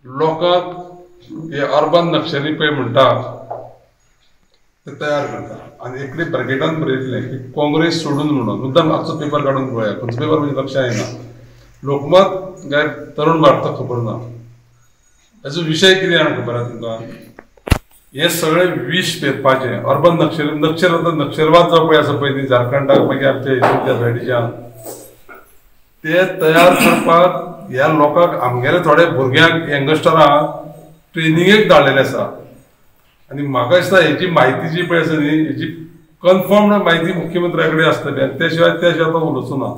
लोकांक हे अर्बन नक्षली पळय म्हणटा ते तयार करता आनी एकले ब्रॅकेटान बरयतलें की काँग्रेस सोडून म्हणून मुद्दाम आजचो पेपर काडून पळया, खंयचो पेपर म्हणजे लक्षात येना, लोकमत काय तरुण भारताक खबर ना, हेजो विशय कितें आहा खबर आहा तुमकां? हे सगळें विश पेरपाचें अर्बन नक्षल नक्षल आतां नक्षलवाद जो पळय आसा पळय न्ही झारखंडाक मागीर आमच्या हितून त्या सायडीच्यान ते तयार करपाक ह्या लोकांक आमगेले थोडे भुरग्यांक यंगस्टरांक ट्रेनिंगेक धाडलेलें आसा आनी म्हाका दिसता हेजी म्हायती जी पळय आसा न्ही हेजी कन्फर्म म्हायती मुख्यमंत्र्या कडेन आसतली आनी त्या शिवाय तो उलोवचो ना.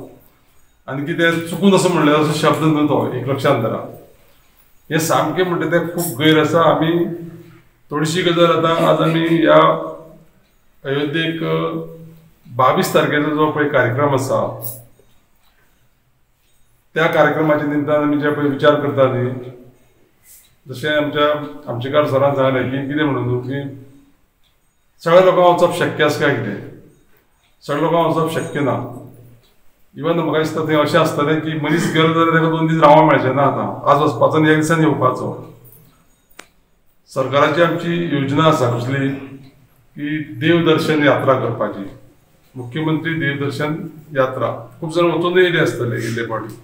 आनी कितें चुकून असो म्हणलें असो शब्द न्हू तो, एक लक्षांत धरा. हें सामकें म्हणटा तें खूब गैर आसा. आमी थोडीशी गजाल आतां आज आमी ह्या अयोध्येक 22 तारखेचो जो पळय कार्यक्रम आसा त्या कार्यक्रमाच्या निमतान आमी जे पळय विचार करता न्ही, जशें आमच्या आमचेकार सरान सांगलें की कितें म्हणून की सगळ्या लोकांक वचप शक्य आसा काय कितें, सगळ्या लोकांक वचप शक्य ना. इवन म्हाका दिसता थंय अशें आसतलें की मनीस गेलो जाल्यार ताका 2 दीस रावंक मेळचें ना, आतां आज वचपाचो आनी एक दिसान येवपाचो. सरकाराची आमची योजना आसा कसली की देवदर्शन यात्रा करपाची, मुख्यमंत्री देवदर्शन यात्रा. खूब जाण वचून येयले आसतले गेल्ले फावटी.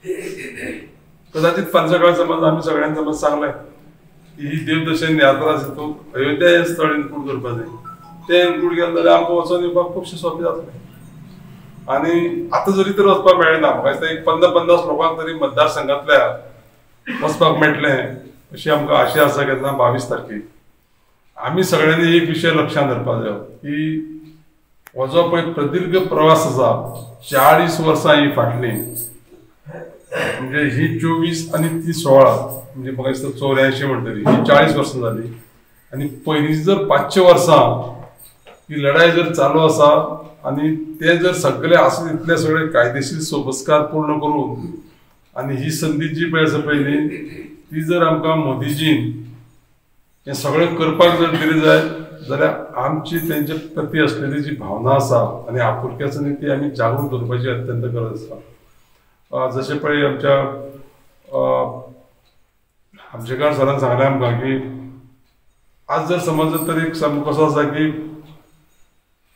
कदाचित फाल्यां सकाळीं समज आमी सगळ्यांनी समज सांगलें की ही देवदर्शन यात्रा आसा तितूंत अयोध्या हें स्थळ इन्क्लूड करपाक जाय, तें इन्क्लूड केलें जाल्यार आमकां वचोन येवपाक खुबशें सोंपें जातलें. आनी आतां जरी तर वचपाक मेळ्ळें ना, म्हाका दिसता एक 50-50 लोकांक तरी मतदारसंघांतल्या वचपाक मेळटलें अशी आमकां आशा आसा. केन्ना 22 तारखेक आमी सगळ्यांनी एक विशय लक्षांत धरपाक जाय की हो जो पळय प्रदीर्घ प्रवास आसा 40 वर्सां ही फाटलीं, म्हणजे ही 24 आनी ती 16 म्हणजे म्हाका दिसता 84 म्हणटरी ही 40 वर्सां जाली. आनी पयलीं जर 500 वर्सां ही लढाई जर चालू आसा आनी ते जर सगळे आसा तितले सगळे कायदेशीर सोपस्कार पूर्ण करून आनी ही संदी जी पळय आसा पयलीं ती जर आमकां मोदीजीन हें सगळें करपाक जर दिली जायत जाल्यार आमची तेंचे प्रती असलेली जी भावना आसा आनी आपुलकी आसा न्ही ती आमी जागृत दवरपाची अत्यंत गरज आसा. जशें पळय आमच्या आमचेकार सरान सांगलें आमकां की आज जर समज तर एक कसो आसा की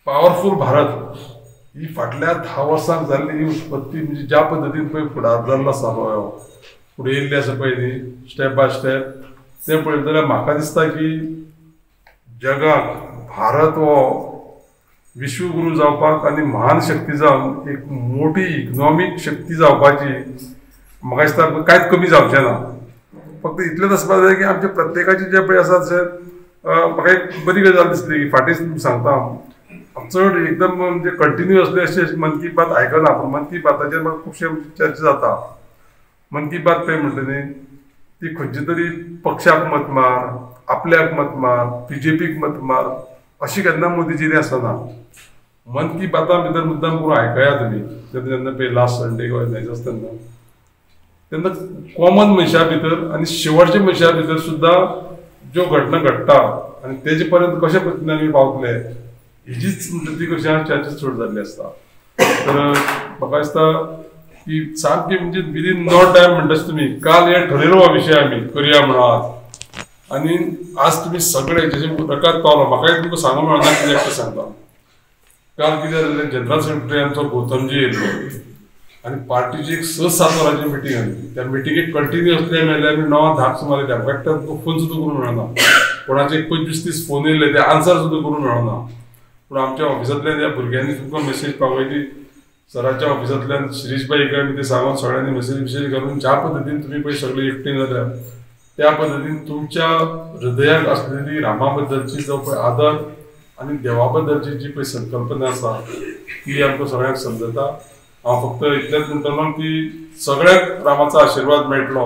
पावरफूल भारत ही फाटल्या 10 वर्सांक जाल्ली ही उत्पत्ती म्हणजे ज्या पद्दतीन पळय फुडार जाल्लो आसा पळय फुडें येयल्ली आसा पळय न्ही स्टेप बाय स्टेप, तें पळयलें जाल्यार म्हाका दिसता की जगाक भारत हो विश्वगुरू जावपाक आनी महान शक्ती जावन एक मोठी इकनॉमीक शक्ती जावपाची म्हाका दिसता कांयच कमी जावचें ना. फक्त इतलेंच आसपाक जाय की आमच्या प्रत्येकाची जे पळय आसा जशें म्हाका एक बरी गजाल दिसली की फाटींच सांगता हांव चड एकदम म्हणजे कंटिन्युअसली अशें मन की बात आयकना, पूण मन की बाताचेर म्हाका खुबशे चर्चा जाता. मन की बात पळय म्हणटा न्ही ती खंयचे तरी पक्षाक मत मार, आपल्याक मत मार, बीजेपीक मत मार अशी केन्ना मोदीजीनी आसना. मन की बाता भितर मुद्दाम करून आयकया तुमी जेन्ना जेन्ना पळय लास्ट संडे किंवा न्हय आसता तेन्ना तेन्ना कॉमन मनशा भितर आनी शेवटच्या मनशा भितर सुद्दां ज्यो घटना घडटा आनी तेजे पर्यंत कशे पद्दतीन आमी पावतले हेजीच म्हणटा ती कशी चर्चा चड जाल्ली आसता. तर म्हाका दिसता की सामकी म्हणजे विदीन नो टायम म्हणटा तुमी काल हे ठरयलो हो विशय आमी करया म्हणून आज आनी आज तुमी सगळे जशें उदकांत पावलो म्हाकाय तुमकां सांगूंक मेळना कित्याक तें सांगता. काल कितें जालें जनरल सेक्रेटरी आमचो गौतमजी येयल्लो आनी पार्टीची एक 6-7 वरांची मिटींग आसली. त्या मिटिंगेक कंटिन्युअसली मेळ्ळे आमी 9-10 सुमार येयले. आमकां एकट्याक फोन सुद्दां करूंक मेळना, कोणाचे 25-30 फोन येयले ते आन्सर सुद्दां करूंक मेळना. पूण आमच्या ऑफिसांतल्यान ह्या भुरग्यांनी तुमकां मेसेज पावयली, सराच्या ऑफिसांतल्यान शिरीष भाई आमी ते सांगून सगळ्यांनी मेसेज बिसेज घालून ज्या पद्दतीन तुमी पळय सगळे एकठांय जाल्या त्या पद्दतीन तुमच्या हृदयाक आसलेली रामा बद्दलची जो पळय आदर आनी देवा बद्दलची जी पळय संकल्पना आसा ती आमकां सगळ्यांक समजता. हांव फक्त इतलेंच म्हणटलो की सगळ्यांक रामाचो आशिर्वाद मेळटलो.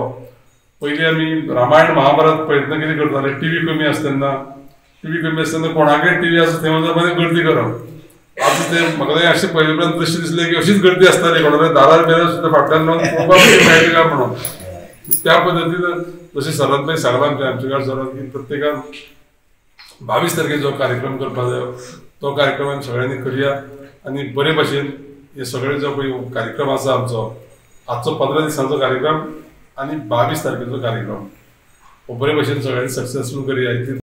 पयलीं आमी रामायण महाभारत पळयतना कितें करताले, टिवी कमी आसता तेन्ना, टिवी कमी आसता तेन्ना कोणाकय टिवी आसा थंय वचप आनी गर्दी करप. आतां तें म्हाका अशें पयले पर्यंत दृश्य दिसलें की अशीच गर्दी आसताली, कोणाल्या दारार बेरार सुद्दां फाटल्यान लावन पळोवपाक मेळटलें काय म्हणून. त्या पद्दतीन जशें सरान पळय सांगलां आमच्या आमचेकार सरान की प्रत्येकान 22 तारखेर जो कार्यक्रम करपाक जाय तो कार्यक्रम आमी सगळ्यांनी करया आनी बरे भाशेन हे सगळे जो पळय कार्यक्रम आसा आमचो आजचो 15 दिसांचो कार्यक्रम आनी 22 तारखेचो कार्यक्रम हो बरे भाशेन सगळ्यांनी सक्सेसफूल करया.